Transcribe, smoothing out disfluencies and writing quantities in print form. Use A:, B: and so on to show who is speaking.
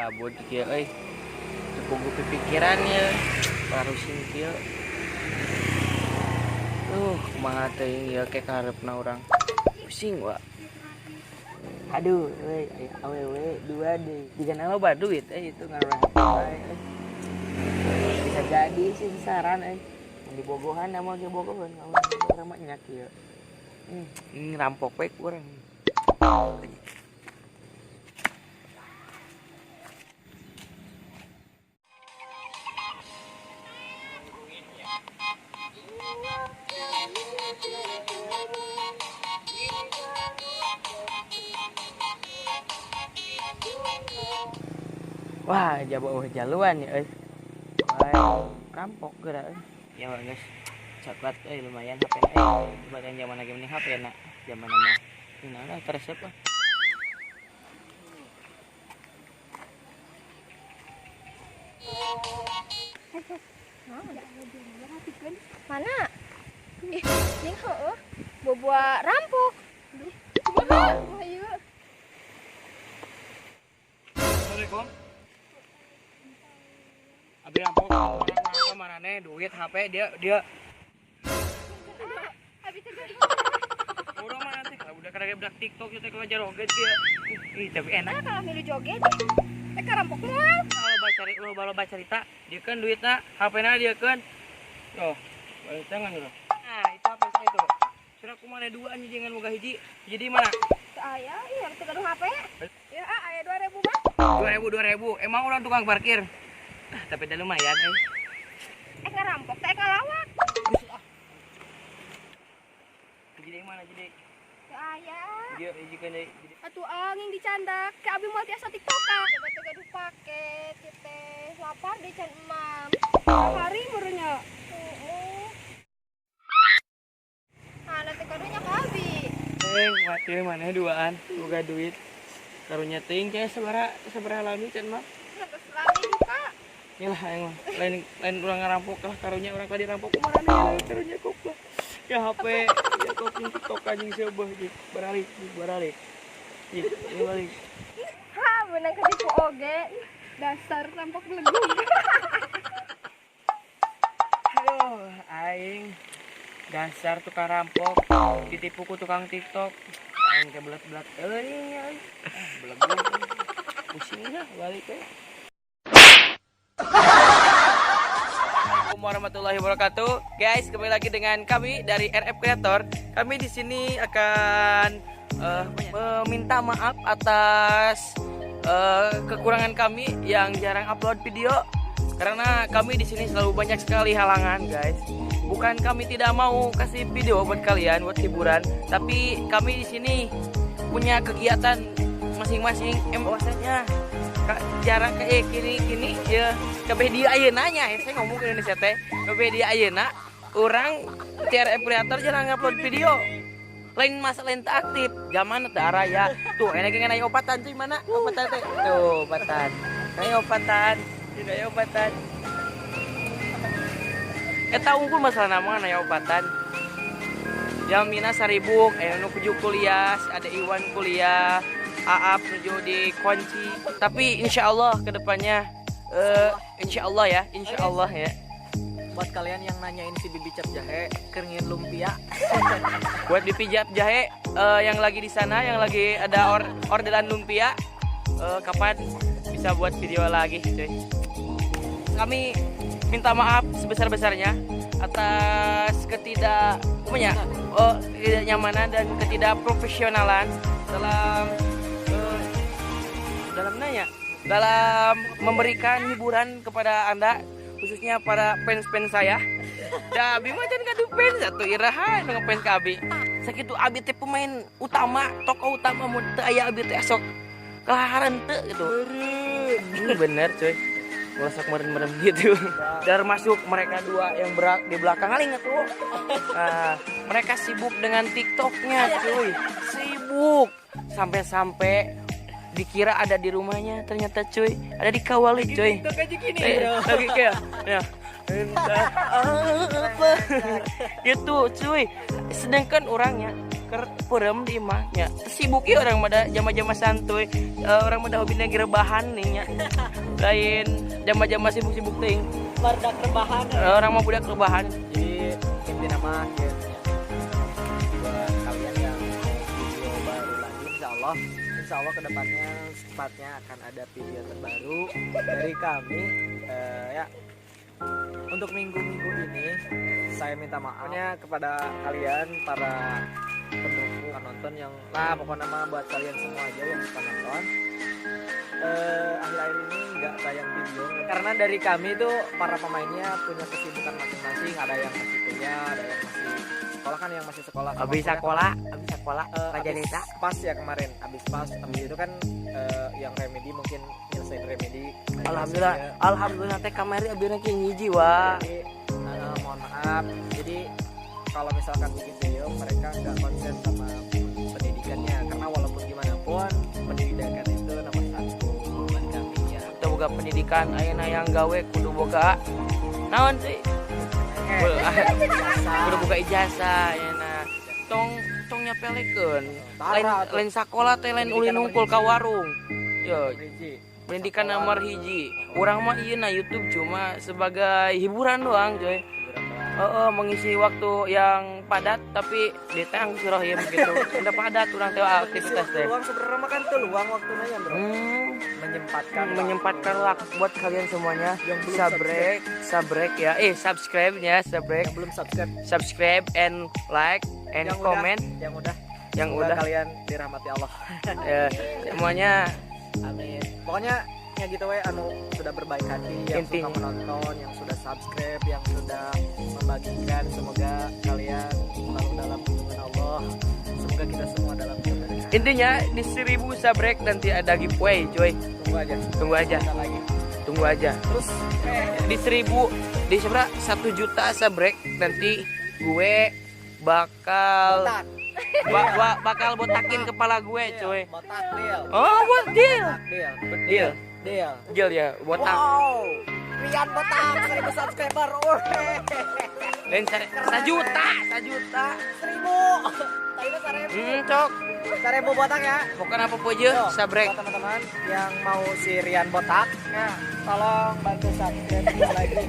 A: Gabut kieu euy. Teu puguh pipikiran ye. Parusing kieu. Kumaha teuing ieu ke kaharepna urang. Pusing wa. Aduh, euy, aya awewe dua deui. Jigana loba duit euy itu ngaran bae euy. Bisa jadi sih saran euy. Mun dibogohan moal ge bogoheun urang mah nya kieu. Ngerampok we ku urang. Wah, jaba eueuh jaluan ya euy. Wah, rampok geura euy. Ya guys, coklat euy lumayan HP na euy. Lumayan zaman lagi mending HP na. Zaman mah ini teresep lah.
B: Mana? Ih, ning heueuh. Boboa rampok. Duh, kumaha? Kumaha ieu?
A: Assalamualaikum. Abi rampok orang marane duit HP dia dia.
B: Abi teh gaduh.
A: Urang mah nanti kalau udah kada budak TikTok ieu teh kalau joget kieu. Ih, tapi enak.
B: Ah, kalau milu joget. Eh, karampok moal.
A: Kalau baca loba cerita, dia kan duitna, HP-na dia kan. Tuh, balik tangan gitu. Nah, itu HP saya itu. Sudah kumaha dua anjing jangan boga hiji. Jadi mana?
B: Teu aya, ih teu gaduh HP. Ya, ah, aya 2000 mah.
A: 2000 2000. Emang orang tukang parkir. Ah, tapi dah lumayan euy.
B: Eh, ngerampok teh ngalawak.
A: Jadi mana jadi?
B: Teu aya.
A: Dia hiji kan deui.
B: Atuh angin dicandak, ke abi moal tiasa TikTokan. Coba teu gaduh paket ieu teh. Lapar deh can emam. Hari meureunnya. Heeh. Nah, teu gaduhnya ka abi.
A: Teng, mati mana duaan, boga duit. Karunya teuing kayak sabaraha sabaraha lami can mah.
B: Geus lami duka.
A: Ya lah aing mah. Lain lain urang ngarampok lah karunya urang tadi rampok kumaha ya karunya goblok. Ya HP, ya koping TikTok anjing seubeuh jeung baralik, baralik. Ih, ini balik.
B: Ha, beunang ketipu oge. Dasar rampok belegung.
A: Aduh, aing dasar tukang rampok, ditipu ku tukang TikTok. Aing kebelet-belet euy aing. Ah, belegung. Pusing lah balik we. Assalamualaikum warahmatullahi wabarakatuh. Guys, kembali lagi dengan kami dari RF Creator. Kami di sini akan meminta maaf atas kekurangan kami yang jarang upload video karena kami di sini selalu banyak sekali halangan, guys. Bukan kami tidak mau kasih video buat kalian buat hiburan, tapi kami di sini punya kegiatan masing-masing. Bahwasanya jarang ke kini kini ya kabeh dia ayeuna nya, ya, saya ngomong ke Indonesia teh kabeh dia ayeuna urang TRF Creator jarang upload video. Lain masa lain tak aktif zaman teu araya tuh enak ngan aya opatan cuy, mana opatan teh tuh opatan aya opatan tidak aya opatan eta unggul masalah nama aya opatan Jamina saribuk aya nu kuju kuliah, ada Iwan kuliah, Aap nuju dikunci. Tapi insya Allah kedepannya, insya Allah ya, insya Allah ya.
C: Buat kalian yang nanyain si Bibi Cap Jahe, keringin lumpia.
A: Buat Bibi Cap Jahe yang lagi di sana, yang lagi ada orderan lumpia, kapan bisa buat video lagi, cuy. Kami minta maaf sebesar-besarnya atas ketidak, apa ya, oh, ketidaknyamanan dan ketidakprofesionalan dalam dalam nanya, dalam memberikan hiburan kepada Anda, khususnya para fans-fans saya. Da abi mah can gaduh fans atuh iraha nu ngefans ka abi. Sakitu abi teh pemain utama, tokoh utama, mun teu aya abi teh sok kelaharan teu gitu. Bener cuy. Ulah sok merem-merem gitu. Termasuk mereka dua yang di belakang aling atuh. Nah, mereka sibuk dengan TikToknya cuy. Sibuk sampai-sampai dikira ada di rumahnya, ternyata cuy ada di Kawali cuy.
C: TikTok aja gini, bro.
A: Lagi kayak ya entah apa gitu cuy. Sedangkan orangnya Keur peureum di imah nya. Sibuk ieu urang mah da jama-jama santuy. Eh, urang mah da hobina rebahan nih nya. Lain jama-jama sibuk-sibuk teuing.
C: Barudak rebahan.
A: Eh, urang mah budak rebahan.
C: Jadi intinya mah kieu nya. Buat kalian yang mau video baru lagi, insya Allah kedepannya secepatnya akan ada video terbaru dari kami. Ya, untuk minggu-minggu ini saya minta maafnya kepada kalian para pendukung penonton yang lah, pokoknya mah buat kalian semua aja yang suka nonton. Akhir-akhir ini nggak tayang video karena dari kami tuh para pemainnya punya kesibukan masing-masing. Ada yang masih kuliah, ada yang masih sekolah kan, yang masih sekolah sama
A: Abis
C: kuliah.
A: Sekolah, abis sekolah, Raja
C: Abis
A: Desa.
C: Pas ya kemarin abis pas, abis itu kan yang remedi mungkin nyelesain remedi. Nah,
A: Alhamdulillah,
C: hasilnya-
A: alhamdulillah teh kamari abis lagi ngiji wah.
C: Jadi mohon maaf, jadi kalau misalkan bikin video mereka nggak konsen sama pendidikannya, karena walaupun gimana pun pendidikan itu nomor satu buat kami ya.
A: Kita boga pendidikan, ayeuna yang gawe kudu boga naon sih? Kudu boga ijazah ayeuna. Tong tong nyapelekeun. Lain
C: Tara tuh.
A: Lain sakola teh lain ulin
C: Pendidikan nomor
A: hungkul ka
C: hiji.
A: Warung. Yo,
C: Hiji.
A: Pendidikan nomor hiji. Urang mah ieu na YouTube cuma sebagai hiburan doang, coy.
C: Hiburan doang.
A: Oh, mengisi waktu yang padat, tapi di tang surah ya begitu. Udah padat urang teh aktivitas teh.
C: Luang sebenarnya mah kan tuh luang waktunya ya, bro. Menyempatkan
A: Menyempatkan waktu buat kalian semuanya.
C: Yang belum
A: Subrek, subrek ya. Eh, subscribe ya, subrek,
C: yang belum subscribe,
A: subscribe and like and
C: yang
A: comment.
C: Udah, yang udah,
A: Yang
C: semoga
A: udah
C: kalian dirahmati Allah.
A: Ya, semuanya.
C: Amin. Pokoknya ya gitu we, anu sudah berbaik hati, yang
A: Intinya.
C: suka menonton, yang sudah subscribe, yang sudah membagikan, semoga kalian selalu dalam lindungan Allah. Semoga kita semua dalam keberkahan.
A: Intinya di 1000 subrek nanti ada giveaway, coy.
C: Tunggu aja.
A: Tunggu aja,
C: Bentar lagi.
A: Tunggu aja.
C: Terus
A: Di 1000, di seberapa, 1 juta subrek nanti gue bakal
C: botak.
A: Bakal botakin kepala gue, coy.
C: Botak deal.
A: Oh, buat deal.
C: Deal.
A: Deal.
C: Deal.
A: Deal ya, botak.
C: Wow. Rian botak 1000 subscriber.
A: Lain sajuta, sajuta.
C: 1000. Tadi mah 1000.
A: Cok.
C: 1000 botak ya.
A: Pokoknya apa aja,
C: Yo,
A: subrek.
C: buat teman-teman yang mau si Rian botak, ya, tolong bantu subscribe lagi.